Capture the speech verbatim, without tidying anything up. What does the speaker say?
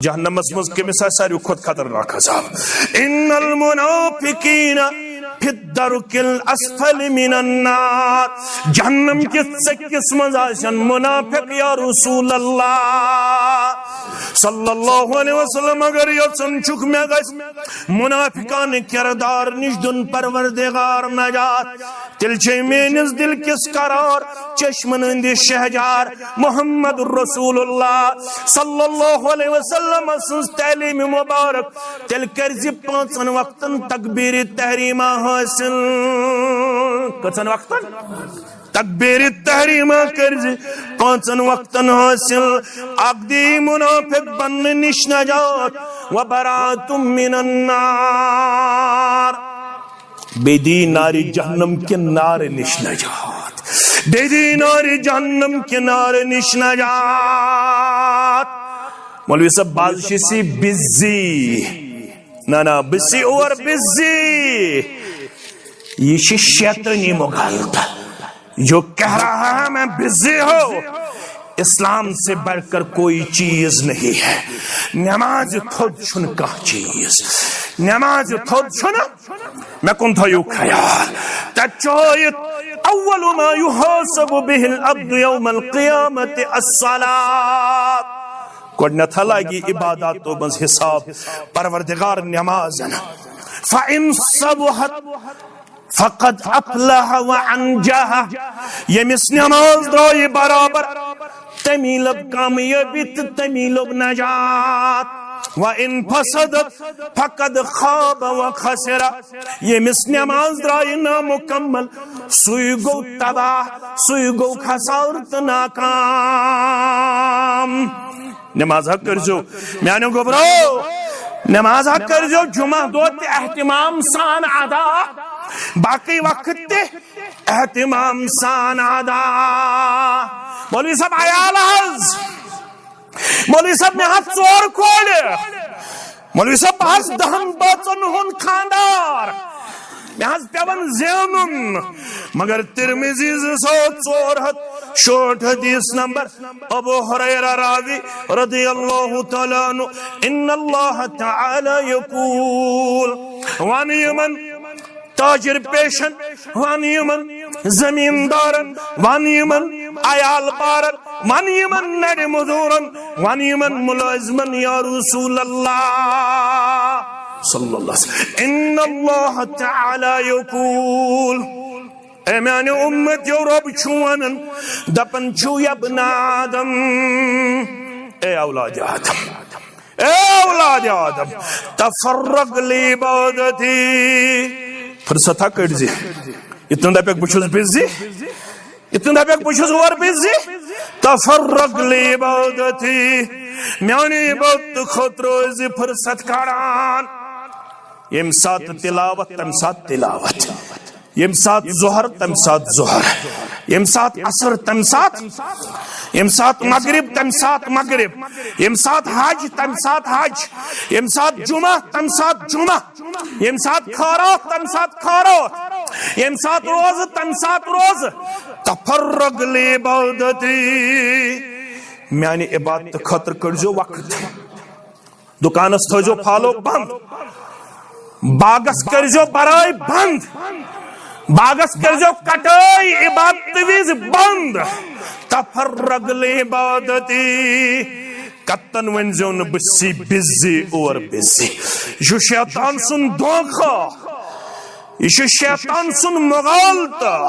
جہنمس منٛز کٔمِس آسہِ ساروی کھۄتہٕ خطرناک عذاب؟ ان المنافقین فی الدرک الاسفل من النار۔ جہنم کِس ژٔکِس منٛز آسن منافق، یا رسول اللہ صلی اللہ علیہ وسلم۔ اگر یژھان چھُکھ مےٚ گژھِ منافقانہ کردار نِش دیُن پروردگار نجات، تیٚلہِ چھے میٲنِس دِل کِس قرار، چشمن ہٕنٛدِ شہجار محمد رسول اللہ صلی اللہ علیہ وسلم سٕنٛز تعلیٖم مبارک۔ تیٚلہِ کٔرزِ پانٛژن وقتن تکبیٖر تحریمہ حٲصِل۔ کٔژن وقتن؟ تکبیٖر تحریمہ کٔرزِ پانٛژن وقتن حٲصِل۔ اکھ دی منافق بننہٕ نِش نجات، و برات من النار۔ بیٚیہِ دی نارِ جہنم کہِ نارٕ نِش نجات۔ بیٚیہِ دی نارِ جہنم کہِ نارٕ نِش نجات۔ مولوی صٲب، بہٕ حظ چھُس یہِ بِزی۔ نہ، نہ، بہٕ چھُس اور بِزی۔ یہِ چھِ شیطٲنی مغالطہ۔ جو کہہ رہا ہے میں بزی ہوں، اسلام سے بڑھ کر کوئی چیز نہیں ہے۔ نماز تھوٚد چھُنہٕ کانٛہہ چیز۔ نماز تھوٚد چھُنہٕ۔ مےٚ کُن تھٲیِو خیال۔ تَتہِ چھُ ہٲیِتھ، اول ما یحاسب به العبد یوم القیامت الصلاۃ۔ گۄڈٕنیتھ لگہِ عباداتو منٛز حساب پروردگار نمازن۔ فَإِن صَلَحَتْ فَقَدْ أَفْلَحَ وَأَنْجَحَ۔ ییٚمِس نماز درٛایہِ برابر، تٔمی لوٚب کامیٲبی تہٕ تٔمی لوٚب نجات۔ وَإِن فَسَدَتْ فَقَدْ خَابَ وَخَسِرَ۔ ییٚمِس نماز درٛایہِ نامُکمل، سُے گوٚو تباہ، سُے گوٚو خسارٕ تہٕ ناکام۔ نماز ہا کٔرزیو، میانیو گوٚبرو، نماز ہا کٔرزیو جمعہ دۄہ تہِ اہتمام سان ادا، باقٕے وقت تہِ اہتمام سان ادا۔ مولوی صٲب، عیال حظ، مولوی صٲب، مےٚ حظ ژور کورِ، مولوی صٲب، بہٕ حظ دہن بٲژن ہُنٛد خاندار، مےٚ حظ پٮ۪وان زینُن۔ مگر ترمذی زٕ ساس ژور ہتھ شُہٲٹھ حدیث نمبر، ابو ہریرہ راوی رضی اللہ تعالیٰ عنہ، ان اللہ تعالیٰ یقول، ون یمن تاجر پیشن، ون یمن زمیندارن، ون یمن عیال بارن، ون یمن نرِ مزورن، ون یمن ملازمن، یا رسول اللہ صلی اللہ علیہ وسلم، ان اللہ تعالیٰ یقول، اے میانہِ امت یو، رب چھُ ونان، دپان چھُ، یا ابن آدم، اے اولاد آدم، اے اولاد آدم، تفرغ لعبادتی۔ فرصت ہا کٔڑزِ۔ یہِ تُہُنٛد دپیکھ بہٕ چھُس بزی، یہِ تُہُنٛد دپیکھ بہٕ چھُس اور بزی۔ تفرغ لعبادتی۔ میانہِ عبادت خٲطرٕ روزِ فرصت کڑان۔ ییٚمہِ ساتہٕ تلاوت، تمہِ ساتہٕ تلاوت۔ ییٚمہِ ساتہٕ ظہر، تمہِ ساتہٕ ظہر۔ ییٚمہِ ساتہٕ عصر، تمہِ ساتہٕ، ییٚمہِ ساتہٕ مغرب، تمہِ ساتہٕ مغرب۔ ییٚمہِ ساتہٕ حج، تمہِ ساتہٕ حج۔ ییٚمہِ ساتہٕ جمعہ، تمہِ ساتہٕ جمعہ۔ ییٚمہِ ساتہٕ خٲرات، تمہِ ساتہٕ خٲرات۔ ییٚمہِ ساتہٕ روزٕ، تمہِ ساتہٕ روزٕ۔ تفرغ لعبادتی۔ میانہِ عبادتہٕ خٲطرٕ کٔڑزیو وقت۔ دُکانس تھٲوزیو پھالو بند، باغس کٔرزیو برٲے بند، باغس کٔرزیو کٹٲے عبادتہٕ وِزِ بند۔ تفرغ لعبادتی۔ کتن ؤنزیو نہٕ بہٕ سی بزی اور بزی۔ یہِ چھُ شیطان سُنٛد دھوکہ، یہِ چھُ شیطان سُنٛد مغالطہ۔